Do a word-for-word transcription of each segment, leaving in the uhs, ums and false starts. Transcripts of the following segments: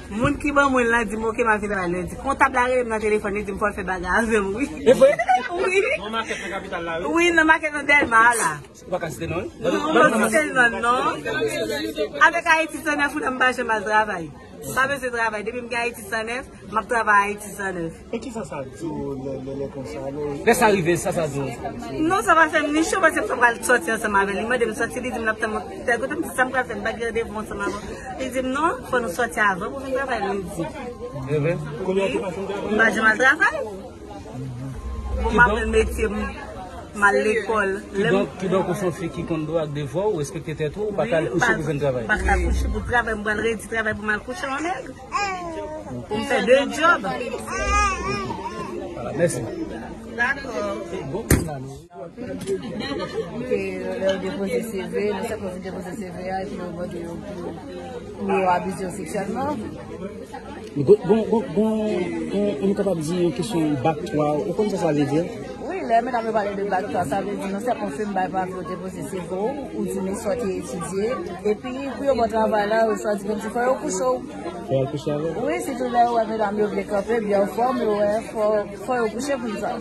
Moun ki ban mwen l lan di m, "Oke, m ap vin travay lendi." Kontab la rele m nan telefòn, li di m, "Fò l fè bagay avè m, wi." E vre? Wi. Nan makèt nan kapital la, wi. Wi, nan makèt nan Dèlma a la. Ou pa ka site non l? Non, m pa site l non, non. Avèk Ayiti san nèf, ou la m pa janm al travay. M pa bezwen travay. Depi m gen Ayiti san nèf, m ap travay Ayiti san nèf. E kisa sa di w lè, lè, lè konsa, lè... Lè sa rive, sa, sa di w? Non, sa pa fè m ni cho, paske m pral sòti ansanm avè l. Li mande m sòti, li di m l ap tann mwen tèl kote, m di sa m pral fè, m pa gen randevou ansanm avè w. Li di m non, fò nou sòti avan pou vin travay lendi. E vre? Wi. M pa janm al travay. Bon, m aprann metye m, m al lekòl. Lè m... Kidonk, kidonk ou se yon fi ki konn dwa ak devwa, ou respekte tèt ou, ou pa ka al kouche pou vin travay. Wi, m pa ka kouche pou travay, m pral redi travay pou m al kouche yon nèg. Pou m fè de djòb. Vwala, mèsi. Dakò. Bon, bon, bon. Ke lè yo depoze C V, nou sèlman vin depoze C V a, epi yo mande yo pou, pou yo abize yo seksyèlman. Gon, gon, gon, gon, gon, nou kapab di yon kesyon bak twa, ou konn sa sa vle di? Wi, lè medam yo pale de bak twa, sa vle di nou sèlman fè m bay pa vle yo depoze C V ou, ou di nou sa w te etidye, epi pou yo ba w travay la, yo chwazi menm si fò yo kouche w. Fò yo kouche avè w? Wi, sitou lè yo wè medam yo vle kanpe byen anfòm, yo wè fò, fò yo kouche pou sa.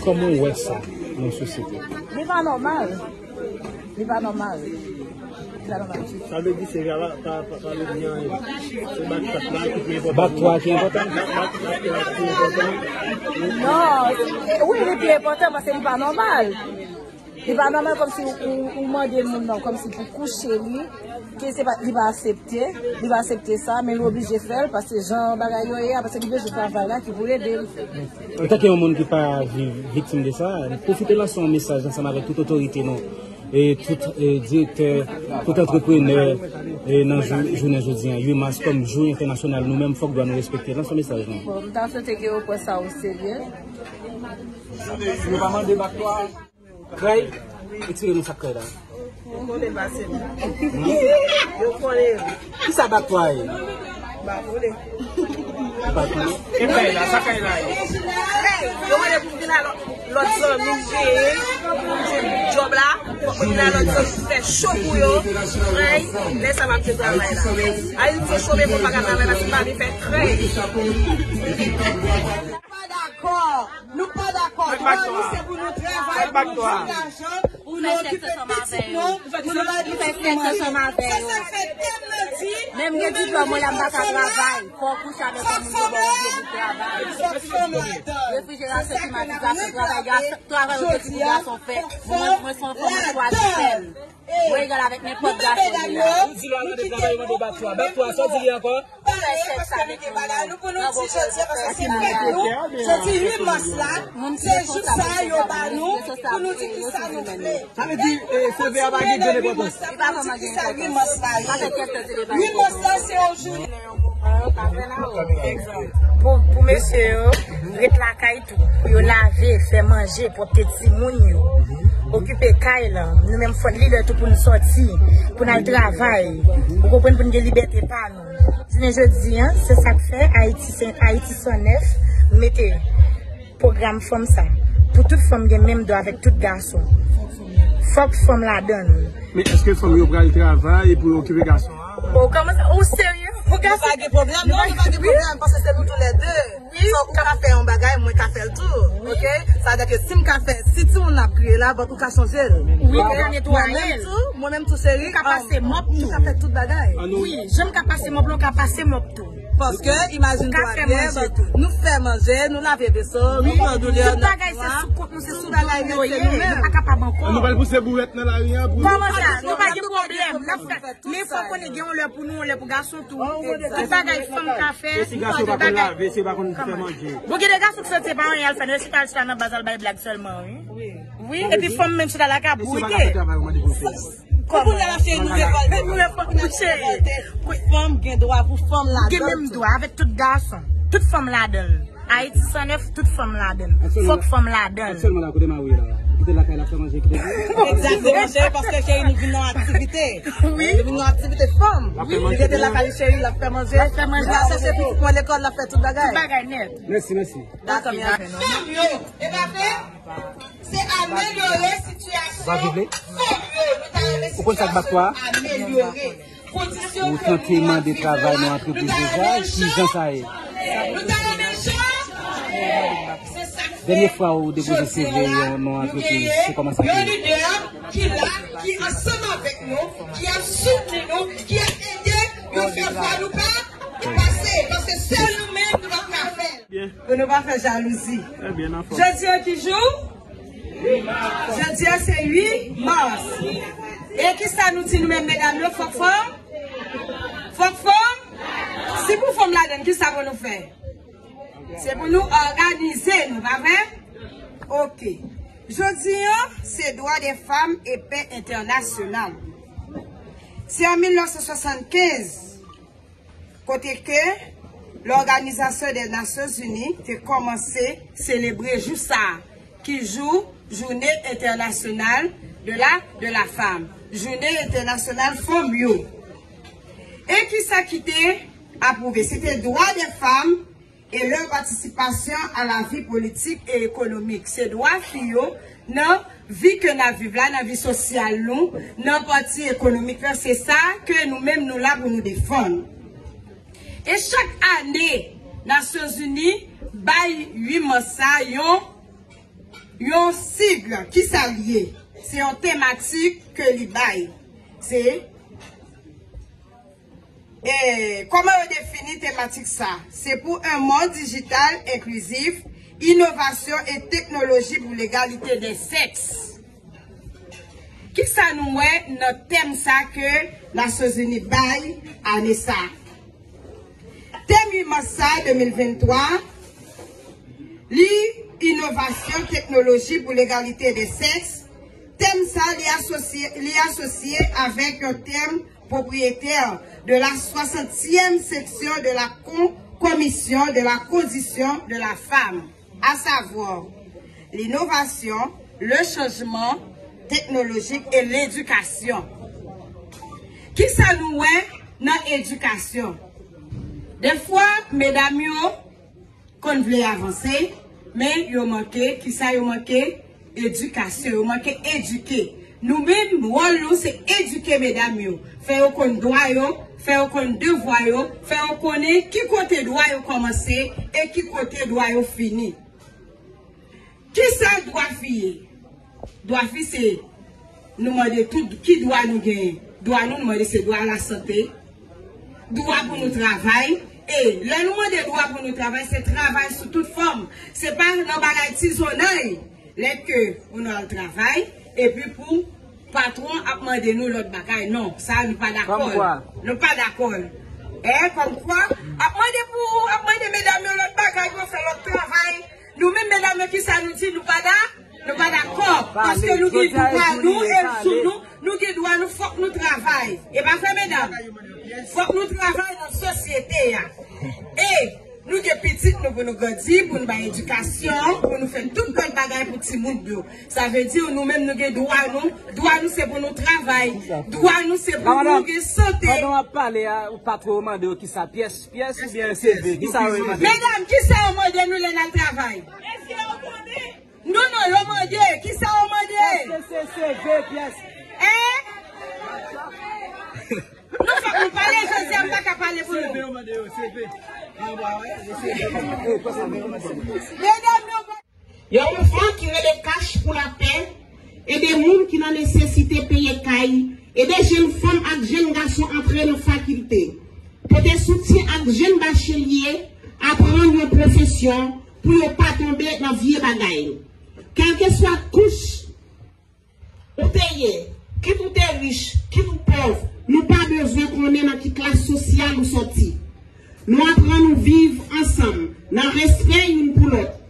Kòman w wè sa nan sosyete? Li pa nòmal. Li pa nòmal. Li pa nòmal ditou. Sa vle di se pa, pa, pa, pa vle di anyen. Se bak twa la ki pi enpòtan. Bak twa ki enpòtan? Bak, bak, bak twa ki enpòtan. Non, wi, li pi enpòtan paske li pa nòmal. Li pa nòmal kòmsi ou, ou, ou mande moun nan kòmsi pou kouche li, ke se pa, li pa aksepte, li pa aksepte sa, men li oblije fè l, paske jan bagay yo ye a, paske li bezwen travay la ki pou ede l. Antanke yon moun ki pa vi-, viktim de sa, pwofite lanse yon mesaj ansanm avèk tout otorite nou, e tout, e, direktè, tout antreprenè, e nan jou, jounen jodi a, uit mas kòm jou entènasyonal, nou menm fòk dwa nou respekte. Lanse yon mesaj non. Bon, m ta swete ke yo pran sa o serye. Yo pa mande bak twa. Krèy, etire nou sa k krèy la. Yo konnen pase m. Yo konnen. Kisa bak twa ye? M pa konnen. Ou pa konnen? E krèy la, sa krèy la ye? Krèy, yo mande pou m vin a lòt, lòt zanmi m genyen, pou m jwenn djòb la, fòk mwen vin a lòt zanmi m fè cho pou yo. Krèy, lè sa m ap jwenn travay la. Ayiti chome pou m pa ka travay paske m pa vin fè krèy. Pa dakò. Nou pa dakò. Dwa nou se pou nou travay, pou nou jwenn lajan, pou nou okipe pitit nou, pou nou bay pitit nou manje. Se sa k fè tèm nan di, menm gen diplòm mwen la, m pa ka travay. Fò w kouche avèk yon moun yo ba w vye bout travay. Refrijerasyon, klimatizasyon, travay gason, travay yo te di pou gason fè. Mwen, mwen se yon fanm, mwen chwazi fè l. Mwen egal avèk nenpòt gason li a. Ou di lè w al mande travay, yo mande w bak twa. Bak twa, sa w di li ankò? Jodi uit mas la, se jou sa yo ba nou pou nou di kisa nou vle. Sa vle di, e, seve a pa gen grenn enpòtans. Pou nou di kisa uit mas la ye. Uit mas la, se yon jounen. Pou, pou mesye yo, ret lakay tou. Pou yo lave, fè manje, pwòpte timoun yo. Okipe kay lan. Nou menm fò n libè tou pou n sòti, pou n al travay. Ou konprann, pou n gen libète pa nou. Jounen jodi a, se sa k fè Ayiti, Ayiti san nèf mete pwogram fanm sa. Pou tout fanm gen menm dwa avèk tout gason. Fòk fanm ladan l. Men èske fanm yo pral travay pou yo okipe gason an? O, kòman sa? Ou serye? Ou ka... Nou pa gen pwoblèm, non, nou pa gen pwoblèm, paske se nou toulède. Fòk ou ka fè yon bagay, mwen ka fè l tou. Oke? Sa vle di ke si m ka fè, si timoun ap kriye la, vant ou ka chanje l. Wi, ou ka netwaye l. Mwen menm tou, mwen menm tou, cheri, ou ka pase mòp tou. Ou ka fè tout bagay. Wi, jan m ka pase mòp la, ou ka pase mòp tou. Paske, imajine twa byen, nou fè manje, nou lave veso, nou pran doulè, tout bagay se sou kont nou, se sou do nou yo ye, nou pa kapab ankò. Nou pral pouse bourèt nan lari a pou... Kòman sa? Nou pa gen pwoblèm, n ap fè. Men fò konnen gen yon lè pou nou, yon lè pou gason tou. Tout bagay fanm ka fè. E si gason pa konn lave, si yo pa konn fè manje? Bon, gen de gason ki soti pa anyen al fè, yo chita, al chita nan baz al bay blag sèlman, wi. Wi, epi fanm menm chita la ka bouyite. Kòman? Kounye a la, cheri, nou revòlte. Nou revòlte, cheri. Fanm gen dwa pou fanm ladan l tou. Gen menm dwa avèk tout gason. Tout fanm ladan l. Ayiti san nèf, tout fanm ladan l. Fòk fanm ladan l. Aktyèlman la, kote mari w ye la? Kite lakay la, fè manje, kite... Egzakteman, cheri, paske, cheri, nou vin nan aktivite. Wi. Nou vin nan aktivite fanm. Li rete lakay li, cheri, l ap fè manje. L ap fè manje. L ap chèche pitit mwen lekòl, l ap fè tout bagay. Tout bagay nèt. Mèsi, mèsi. Dakò, m ap fè non. Fanm yo, e pa vre? Se amelyore sitiyasyon fanm yo. Nou ta renmen sitiyasyon yo amelyore. Ou tante mande travay nan antrepriz deja, ki jan sa ye? Nou ta renmen jan. Dènye fwa ou depoze C V nan yon antrepriz, se kòman sa te ye? Yon lidè ki la, ki ansanm avèk nou, ki ap soutni nou, ki ap ede nou fè vwa nou pa pase, paske sèl nou menm nou pa ka fè l. Pou nou pa fè jalouzi. Jodi a ki jou? Jodi a se uit mas. E kisa nou di nou menm medam yo? Fòk fanm? Fòk fanm? Si pou fanm ladann, kisa pou nou fè? Se pou nou òganize nou, pa vre? Ok. Jodi a, se dwa de fanm e pè entènasyonal. Se an mil nèf san swasannkenz, kote ke Lòganizasyon dè Nasyon Zini te kòmanse selebre jou sa a, ki jou Journée Internationale de la, de la Femme, Jounen Entènasyonal Fanm yo. E kisa ki te apwouve? Se te dwa de fanm e leur participation à la vie politique et économique. Se dwa fi yo nan vi ke n ap viv la, nan vi sosyal nou, nan pati ekonomik la, se sa ke nou menm nou la pou nou defann. E chak ane, Nasyonzini bay uit mas sa yon, yon sig, kisa l ye? Se yon tematik ke li bay. Se E kòman yo defini tematik sa? Se pour un monde digital inclusif, innovation et technologie pour l'égalité des sexes. Kisa nou wè nan tèm sa ke Nasyonzini bay ane sa? Tèm uit mas sa de mil venntwa, li inovasyon, teknoloji pou legalite de sèks. Tèm sa li asosye, li asosye avèk yon tèm propriétaire de la soixantième section de la con-, commission de la condition de la femme, à savoir l'innovation, le changement technologique et l'éducation. Kisa nou wè nan edikasyon? Defwa, medam yo konn vle avanse, men yo manke, kisa yo manke? Edikasyon, yo manke edike. Nou menm, wòl nou, se edike medam yo. Fè yo konn dwa yo, fè yo konn devwa yo, fè yo konnen ki kote dwa yo kòmanse e ki kote dwa yo fini. Kisa dwa fi ye? Dwa fi se, nou mande tout, ki dwa nou genyen? Dwa nou, nou mande se dwa lasante, dwa pou nou travay. E lè nou mande dwa pou nou travay, se travay sou tout fòm. Se pa nan bagay tizonnay. Lè ke nou al travay, epi pou patwon ap mande nou lòt bagay. Non, sa nou pa dakò. Kòmkwa? Nou pa dakò. E, kòmkwa, ap mande pou, ap mande medam yo lòt bagay, pou yo fè lòt travay. Nou menm medam yo, kisa nou di? Nou pa da-, nou pa dakò. Paske nou gen dwa nou, e sou nou, nou gen dwa nou, fòk nou travay. E pa vre, medam? Fòk nou travay nan sosyete a. E nou gen pitit nou pou nou grandi, pou nou bay edikasyon, pou nou fè tout lòt bagay pou timoun yo. Sa vle di, nou menm nou gen dwa nou. Dwa nou se pou nou travay. Dwa nou se pou nou gen sante. Pandan w ap pale a, ou pa twò mande yo kisa, pyès, pyès oubyen C V? Kisa yo mande? Medam, kisa yo mande nou lè n al travay? Nou non, yo mande, kisa yo mande? Èske se C V, pyès? Hein? Nou fòk nou pale, jodi a m pa ka pale pou nou. Medam yo. Yon mouvman ki rele Cash pour la paix, ede moun ki nan nesesite peye kay, ede jèn fanm ak jèn gason antre nan fakilte, pote soutyen ak jèn bachelye aprann yon pwofesyon pou yo pa tonbe nan vye bagay. Kèlkeswa kouch ou te ye, kit ou te rich, kit ou pòv, nou pa bezwen konnen nan ki klas sosyal ou sòti. Nou aprann nou viv ansanm, nan respè youn pou lòt.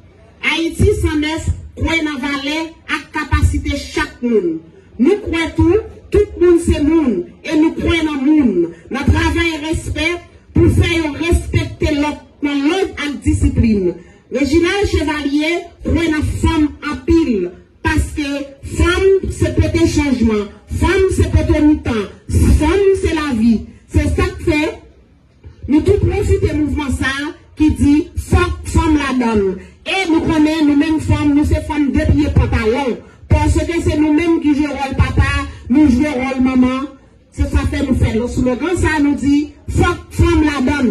Ayiti san nèf kwè nan valè ak kapasite chak moun. Nou kwè tou, tout moun se moun, e nou kwè nan moun, nan travay respè pou fè yo respekte lòt nan lang ak disiplin. Reginald Chevalier kwè nan fanm anpil, paske fanm se pote chanjman, fanm se pote mitan, fanm se lavi. Se sa k fè nou tou pwofite mouvman sa a ki di fòk fanm ladan l. E nou konnen nou menm fanm, nou se fanm de pye pantalon. Paske se nou menm ki jwe wòl papa, nou jwe wòl manman, Se sa fè nou fè slogan sa, nou di fòk fanm ladann.